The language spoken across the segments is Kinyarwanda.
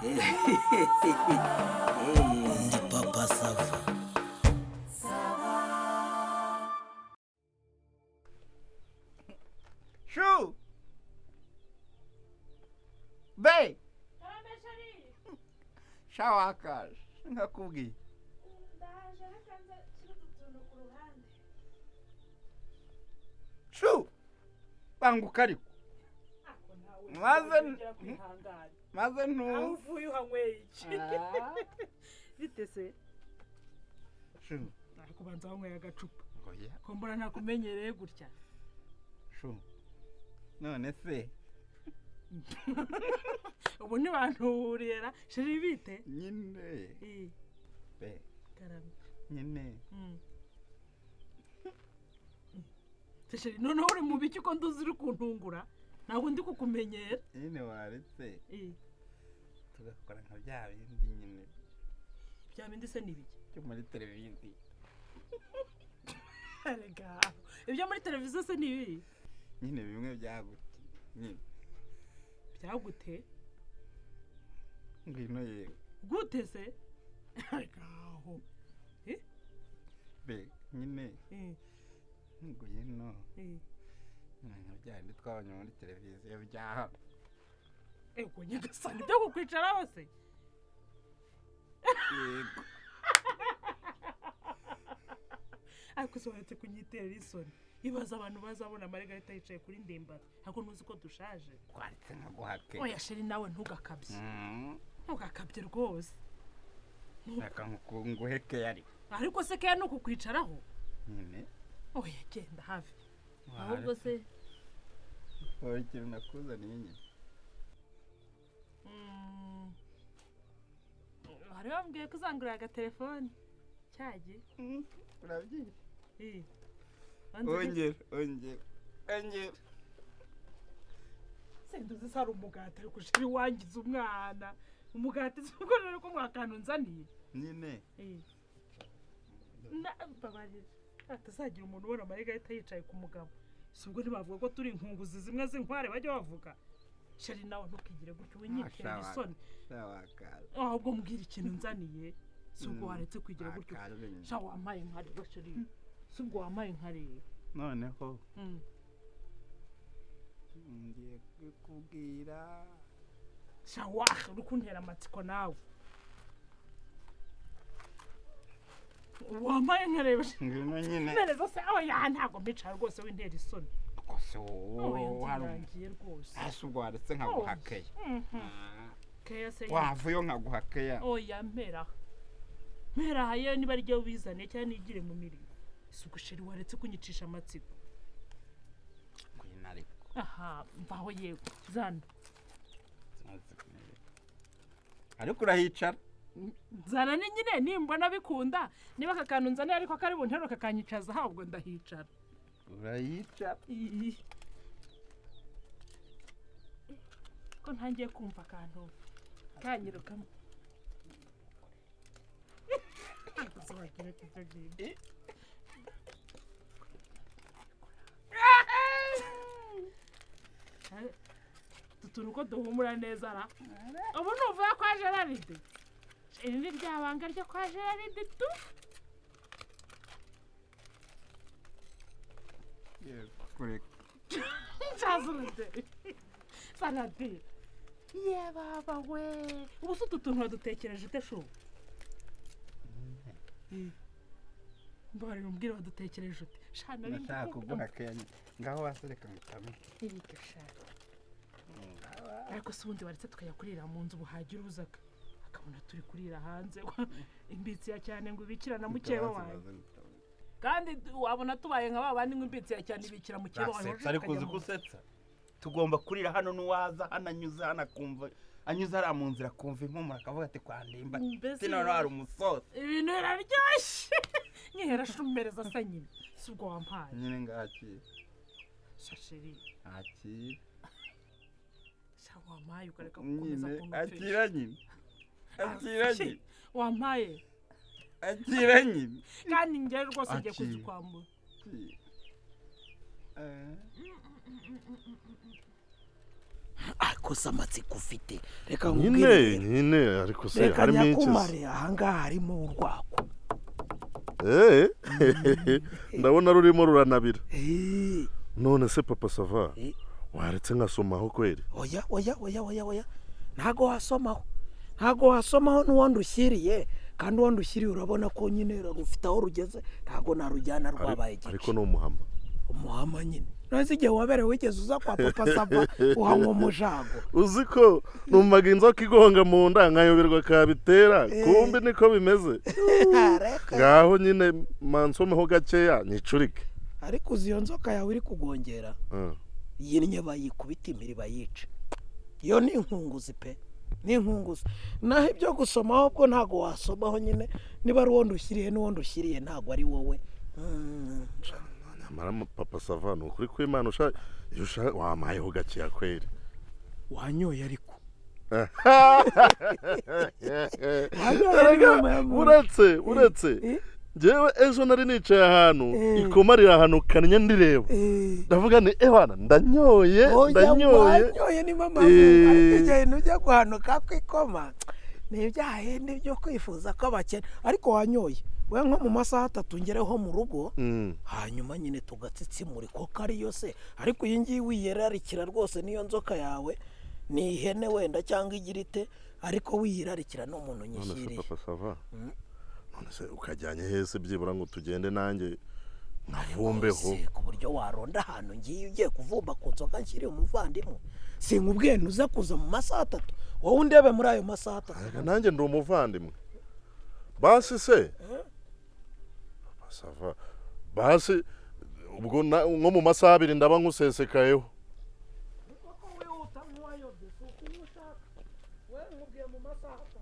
Ndi Papa Sava. Shu! Be! Sha wakaje nkakubwiye. Ndaje, reka nze nshyire utu tuntu ku ruhande. Shu! Banguka ariko. Ako nawe Maze- ugera kwihangana. Maze Aho ntuze. uvuye uhanyweye iki? Bite se? Shu! Ariko ubanza wanyweye agacupa. Oya. Ko mbona ntakumenyereye gutya. Shu! None se Ubu ntibanturiye ra. Chéri, bite? Nyine Eh, be karame. Nyine Se chéri, noneho uri mu biki ko nduzi uri kuntungura? Ntabwo ndi kukumenyera. Nyine waretse Eh, tugakora nka bya bindi nyine. Bya bindi se ni ibiki? Byo muri televiziyo. Erega ibyo muri televiziyo se ni ibi? Nyine bimwe byagute nyine. Byagute? Ngwino yewe. Gute se? Erega aho. Be nyine Eh, ngwino. Eh. Nyine nka bya bindi twabonye muri televiziyo bya hano. Ego nyagasani, byo kukwicaraho se? Yego. Ariko se waretse kunyiterera isoni? Ibaza abantu bazabona Margarita yicaye kuri Ndimbati, ariko ntuzi ko dushaje. Twaretse nkaguhake. Oya chéri, nawe ntugakabye. Ntugakabye rwose. Reka nguheke ariko. Ariko se keya ni ukukwicaraho? Nyine. Oya, genda hafi ahubwo se. Wowe, ikintu nakuzaniye nyine. Wari wambwiye ko uzangurira agatelefone cyagiye. Urabyina. Eh. Ongera, ongera, ongera. Sinduzi se ari umugati, ariko chéri wangiza umwana umugati si ubwo rero ko mwakantu nzaniye. Nyine. Eh. Mbabarira, hatazagira umuntu ubona Margarita yicaye ku mugabo. Si ubwo ntibavuga ko turi inkunguzi zimwe z'inkware bajya bavuga? Chéri, nawe ntukigire gutyo, winyitera isoni. Wakaje. Ahubwo mbwira ikintu nzaniye. Si ubwo waretse kwigira gutyo? Wakaje nyine. Sha, wampaye nkareba, chéri? Si ubwo wampaye nkareba? Noneho ngiye kukubwira. Sha waha, uri kuntera amatsiko nawe. Wampaye nkareba? Ngwino nyine. Mpereza se. Oya, ntabwo mbicara rwose, wintera isoni. Kose Oya. wowe hari Nzirangiye rwose. Hasi ubwo waretse nkaguha keya. Keya se? Wavuyo nkaguha keya. Oya, mpera mpera yewe, niba ari ryo wizane cyangwa nigire mu mirimo. Si ubwo chéri waretse kunyicisha amatsiko? Ngwino ariko. Aha, mvaho yewe, zana. Ariko urahicara. Nzana ni nyine nimbona bikunda, niba aka kantu nzaniye ariko kari buntere kakanyicaza, ahubwo ndahicara. Urayicara. Ii. Ko ntangiye kumva akantu kanyirukamo. Ariko se wagira ati ibyo ngibyo? Utu tuntu ko duhumura neza ra! Ubu nuvuye kwa Geraride, iri ni rya banga ryo kwa Geraride tu. Yego, kureka. Nshazurute sanade ye baba we! Ubu se utu tuntu wadutekereje ute shu? Mbabarira umbwire, wadutekereje ute sha? Nari Ndashaka ndikubwira. kuguha keya nyine. Ngaho wasereka ngo utame. Erega sha, ariko se ubundi waretse tukajya kurira mu nzu? Ubu hagira uzaga akabona turi kurira hanze, imbitsi ya cyane ngo ibikira na mukeba wanjye. Kandi wabona tubaye nka ba bandi ngo imbitsi ya cyane ibikira mukeba wanjye. Urasetsa, ariko uzi ko usetsa. Tugomba kurira hano, n'uwaza hano anyuze hano akumva, anyuze hariya mu nzira akumva impumuro, akavuga ati: "Kwa Ndimba Mbese noneho hari umusozi." Ibintu biraryoshye. Nyihera shumereza se nyine. Si ubwo wampaye? Nyine ngakira. Sha chéri. Akira. Sha, wampaye ukareka gukomeza Nyine. kumpfisha. Akira nyine, akira nyine. Wampaye. Akira nyine. Kandi njyewe rwose ngiye Akira. kuzikwambura. Akira. Ariko se amatsiko ufite, reka Nyine nkubwire. nyine, ariko se Reka harimo iki se? nyakumare, ahangaha harimo urwagwa. Ndabona rurimo ruranabira. None se Papa Sava, waretse nkasomaho kweri? Oya, oya, oya, oya, oya, ntago wasomaho, ntago wasomaho n'uwo ndushyiriye. Kandi uwo ndushyiriye urabona ko nyine rufite aho rugeze, ntago narujyana rwabaye igice. Ariko ni umuhama. Umuhama nyine. None igihe waberewe wigeze uza kwa Papa Sava uhanywa umujago? Uzi ko numvaga inzoka igonga mu nda nkayoberwa kabitera, kumbi niko bimeze. Reka. Ngaho nyine mansomeho gakeya nicurike. Ariko uzi iyo nzoka yawe iri kugongera, yinnye bayikubita impiri bayica. Iyo ni inkunguzi pe, ni inkunguzi. Naho ibyo gusomaho bwo ntabwo wasomaho nyine, niba ari uwo ndushyiriye n'uwo ndushyiriye ntabwo ari wowe. Nyamara Papa Sava, ni ukuri kw'Imana, iyo ushaka wampayeho gakeya kweri. Wanyoye ariko. Erega, uretse njyewe ejo nari nicaye ahantu, ikoma rirahanukanye ndireba, ndavuga ni ewana ndanyoye. Oya. Ndanyoye. Wanyoye ni mama. Ariko igihe ntujya guhanuka kw'ikoma ni ibyaha byo kwifuza ko abakene, ariko wanyoye we nko mu masaha 3 ngereho mu rugo, hanyuma nyine tugatsitsimura ikoka ariyo se. Ariko iyi ngiyi wiyerarikira rwose, niyo nzoka yawe ni ihene wenda cyangwa igira ite, ariko wiyirarikira n'umuntu None se nyishyiriye. Papa Sava, none se ukajyanye hese byibura ngo tugende nanjye nkavumbeho? Se, ku buryo waronda ahantu ngiye ugiye kuvumba ku nzoka nshyiriye umuvandimwe? Sinkubwiye ntuze kuza mu masaha 3? Wowe undebe muri ayo masaha 3. Erega nanjye ndi umuvandimwe. Basi se Papa Sava, basi ubwo nko mu masaha 2 ndaba nkusesekayeho. Wihuta nk'uwayobye, si ukunywa ushaka we, nkubwiye mu masaha 3.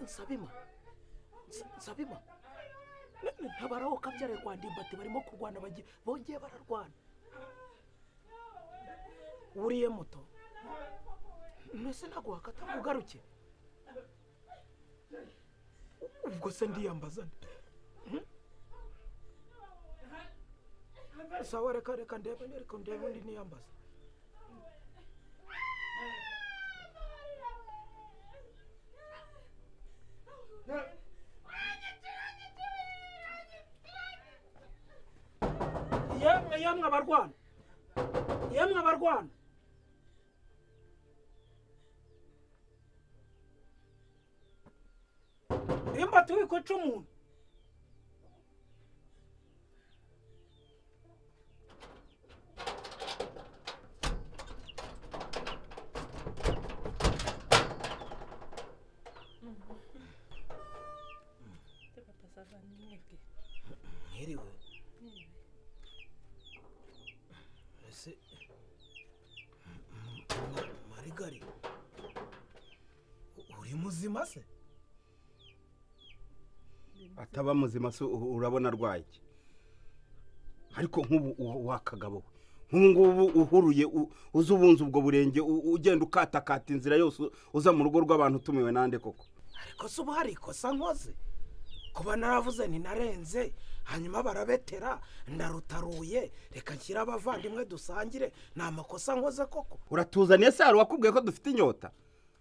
Nsabima, Nsabima, ntabaraho kabyare kwa Ndimbati barimo kurwana, bagiye bongeye bararwana. Wuriye moto mbese ntabwo wakata ngo ugaruke? Ubwo se ndiyambaza nde? Sawa, reka reka ndebe, reka ndebe undi niyambaza. Yemwe, yemwe abarwana, yemwe abarwana! Ndimbati, wikwica umuntu! Papa Sava, ni mwebwe? Mwiriwe. Ese Marigari, uri muzima se? Ataba muzima se urabona arwaye iki? Ariko nk'ubu wakagabo we, nk'ubu ngubu uhuruye uza ubunza ubwo burenge, ugenda ukatakata inzira yose uza mu rugo rw'abantu utumiwe nande koko? Ariko se ubu hari ikosa nkoze kuba naravuze ntinarenze, hanyuma barabetera ndarutaruye, reka nshyire abavandimwe dusangire? Ni amakosa nkoze koko? Uratuzaniye se hari uwakubwiye ko dufite inyota?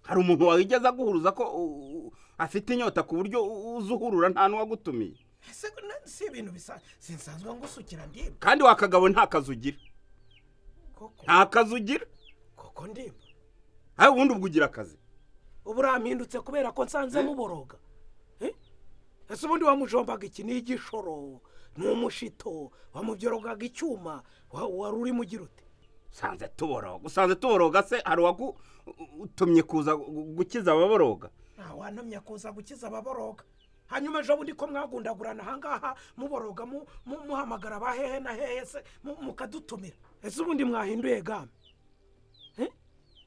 Hari umuntu wigeze aguhuruza ko afite inyota ku buryo uza uhurura nta n'uwagutumiye? Ese si ibintu bisa sinsanzwe ngusukira, Ndimba? Kandi wakagabo nta kazi ugira. Koko? Nta kazi ugira. Koko, Ndimba? Aho ubundi ubwo ugira akazi? Ubu urampindutse kubera ko nsanze muboroga? Eh? Ese ubundi wamujombaga iki? Ni igishoro, ni umushito, wamubyorogaga icyuma, wari urimo ugira ute? Usanze tuboroga, usanze tuboroga se hari uwagutumye kuza gukiza ababoroga? Nta wantumye kuza gukiza ababoroga. Hanyuma ejo bundi ko mwagundagurana ahangaha muboroga, muhamagara ba hehe na hehe se, mukadutumira. Ese ubundi mwahinduye gamme? Eh?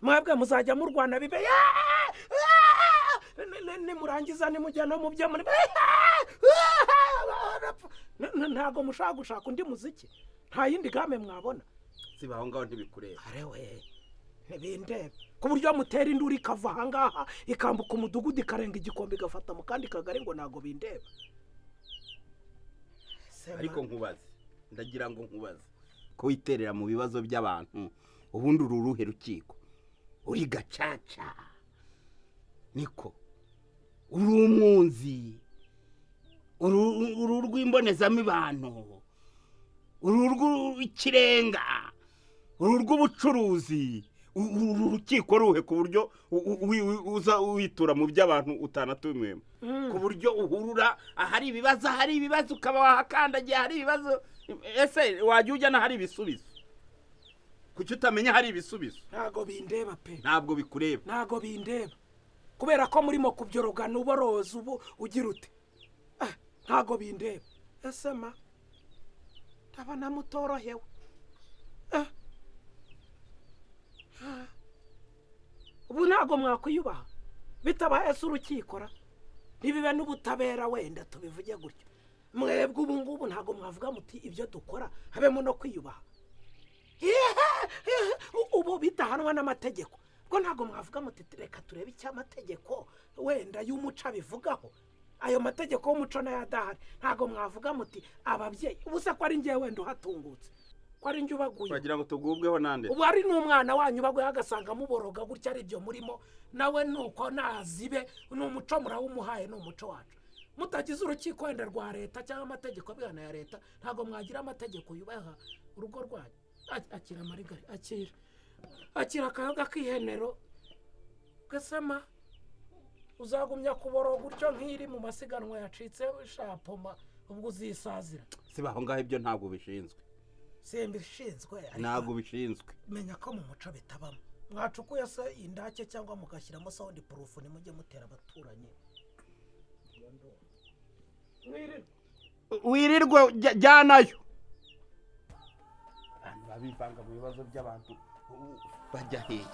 Mwebwe muzajya murwana bibe "Yeee! Yeee!" Nimurangiza nimujya no mu byo muri, ntabwo mushaka gushaka undi muziki? Nta yindi gamme mwabona? Siba aho ngaho, ntibikureba. Arewe, ntibindeba ku buryo mutera induru ikava ahangaha, ikambuka umudugudu, ikarenga igikombe, igafata mu kandi kagari, ngo ntabwo bindeba. Ariko nkubaze, ndagira ngo nkubaze, ko witerera mu bibazo by'abantu, ubundi uru uruhe rukiko? Uri gacaca? Niko uri umwunzi? Uru rw'imbonezamibano? Uru rw'ikirenga? Uru rw'ubucuruzi? Uru rukiko ruhe, ku buryo uza witura mu by'abantu utanatumiwemo, ku buryo uhurura ahari ibibazo, ahari ibibazo ukaba wahakandagiye ahari ibibazo? Ese wajya ujya n'ahari ibisubizo? Kuki utamenya ahari ibisubizo? Ntabwo bindeba pe. Ntabwo bikureba. Ntabwo bindeba kubera ko murimo kubyorogana, uboroza, ubu ugira ute? Ah, ntabwo bindeba. Ese ma, ndabona mutorohewe. Ah. Ah. Ubu ntabwo mwakwiyubaha bitabaye se urukikora, ntibibe n'ubutabera, wenda tubivuge gutyo. Mwebwe ubu ngubu ntabwo mwavuga muti ibyo dukora habemo no kwiyubaha? Ihe, ubu bidahanwa n'amategeko, ubwo ntabwo mwavuga muti reka turebe icyo amategeko wenda y'umuco abivugaho? Ayo mategeko y'umuco nayo adahari, ntabwo mwavuga muti ababyeyi? Ubu se ko ari njyewe wenda uhatungutse, ko ari njye ubaguye? Wagira ngo tugubweho nande? Ubu hari n'umwana wanyu baguye agasanga muboroga gutya, ari byo murimo, nawe nuko nazibe ni umuco murawumuhaye, ni umuco wacu. Mutagize urukiko wenda rwa leta cyangwa amategeko abihana ya leta, ntabwo mwagira amategeko yubaha urugo rwanyu? Akira amarigari, akira, akira akayoga k'ihenero gasema. Uzagumya kuboroga utyo nk'iri mu masiganwa yacitse shapoma, ubwo uzisazira. Siba aho ngaho, ibyo ntabwo bishinzwe. Simbishinzwe, ariko Ntabwo bishinzwe. menya ko mu muco bitabamo. Mwacukuye se indake cyangwa mugashyiramo sound proof, ntimujye mutera abaturanyi. Mwirirwe. Wirirwe, jyanayo. Abantu babivanga mu bibazo by'abantu bajya hehe?